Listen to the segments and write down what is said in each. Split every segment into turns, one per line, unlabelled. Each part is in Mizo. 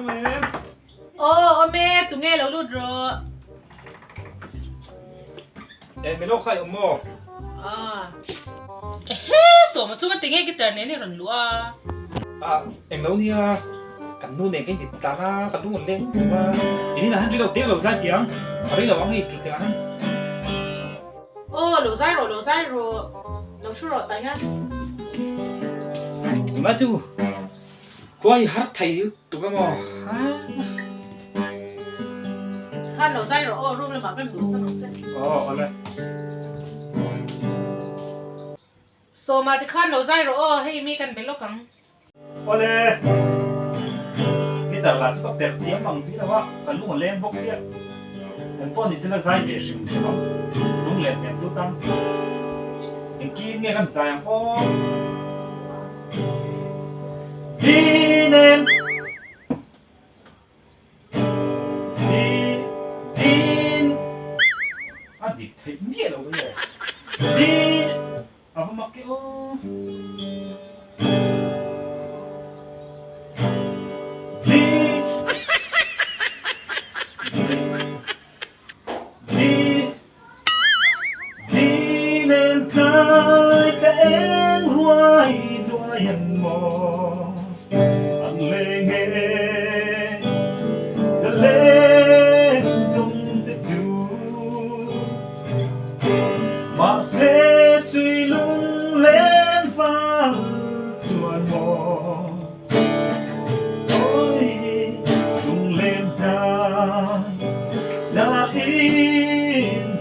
Inawm em?
Aw, awm e, tunge lo lut rawh.
Eh, Melo kha i awm maw?
Ah. Ehe, Sawma chu nga tinge guitar nen i rawn luh a?
Ah, englo nia, kan nu nen ka inti tlan a, ka lung an leng tuk a. In inah hian rilo deuh lo zai tiang, a rei lo ang hei ṭutthleng ah hian.
Aw, lo zai rawh, lo zai rawh, lo thu rawh tah hian.
Tunlai chu khua hi har thei tuk a maw?
Khan lo zai rawh aw, room lamah ka luh san ang che.
Aw, awle.
Sawma ti khan lo zai rawh aw, hei mi kan be lawk ang.
Awle. Guitar lah chu ka perh thiam ang zir lo a, ka lung a leng bawk chiah. Kan pawh ni sela zai ve hrim hrim ang, lung len hmel tut ang. Engkin nge kan zai ang aw? Dinen! Di, din! A dik theih miah lo mai e. Di, a va mak e aw. Di, di, di, di nen tlai ka eng ruai hnuai an maw an leng e zalen chung te chu. Mahse sui lung len fal chuan maw Ôi lung len zai za India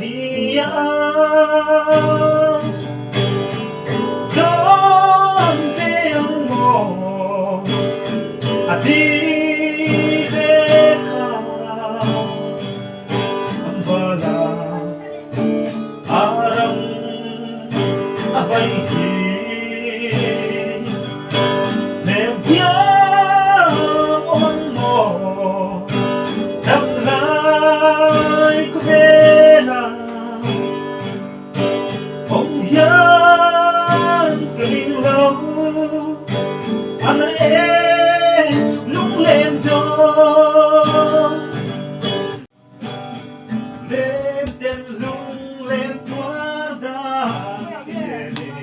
Dawn ve ang maw a ti ve kha. An vala a ram a vai hi Nem thiam awm ang maw dam lai khawvela Awm hian ka ring lo a na em lunglen zawng.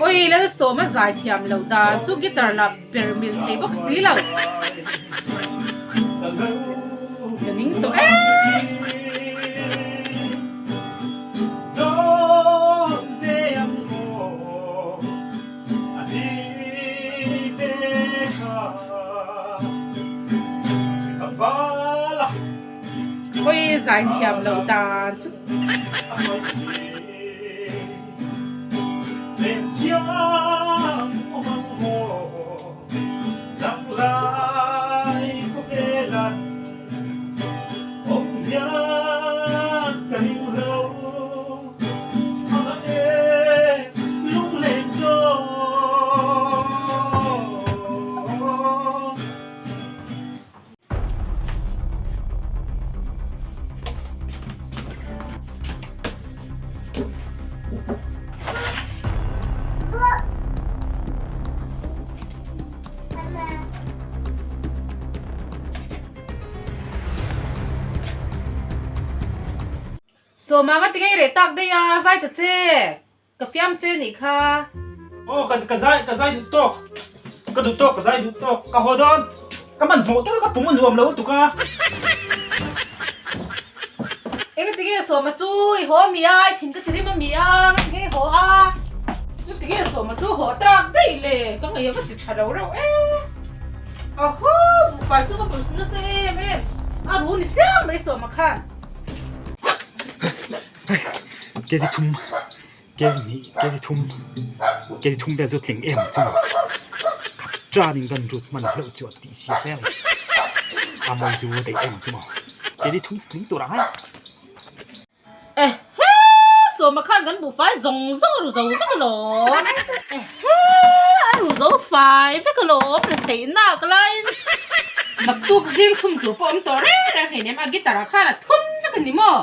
Oi Lalsawma zai thiam lo dan chu guitar la per mil thei bawk si lo. Ka ning tawh e. Khawi zai thiam loh dan chu. Sawma nga tinge i reh tak daih a, zai ta che. Ka fiam che nih kha.
Aw ka ka zai ka zai duh tawk ka duh tawk ka zai duh tawk ka haw dawn ka man hmawh deuh ka pum a nuam lo lutuk a.
Eng tinge sawma chu i haw a mi a i thin ka ti rim a mi a nga tinge i haw a chu tinge sawma chu haw tak daih le ka ngaih a va ti tha lo reuh e ahaw buhfai chu ka hmu nasa em em a ru ni chiang mai sawma khan.
Kg thum kg hnih kg thum kg thum vel chu tling em chu khat tanin kan rut hman hlauh chu a tih hia hle a ni a mawi chu daih em chu maw kg thum chu tling tur ang e.
Ehe sawma khan kan buhfai zawng zawng a ru zo vek alawm ehe a ru zo fai vek alawm retheih nak laiin naktuk zing chhum tur pawh awm tawh reng reng hleinem a guitar ah khan a thun vek a ni maw?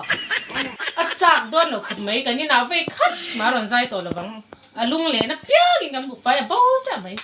A chak dawn lo khat mai kan inah vei khat mah a rawn zai tawh lovang a lung lehna piangin kan buhfai a bo ziah mai.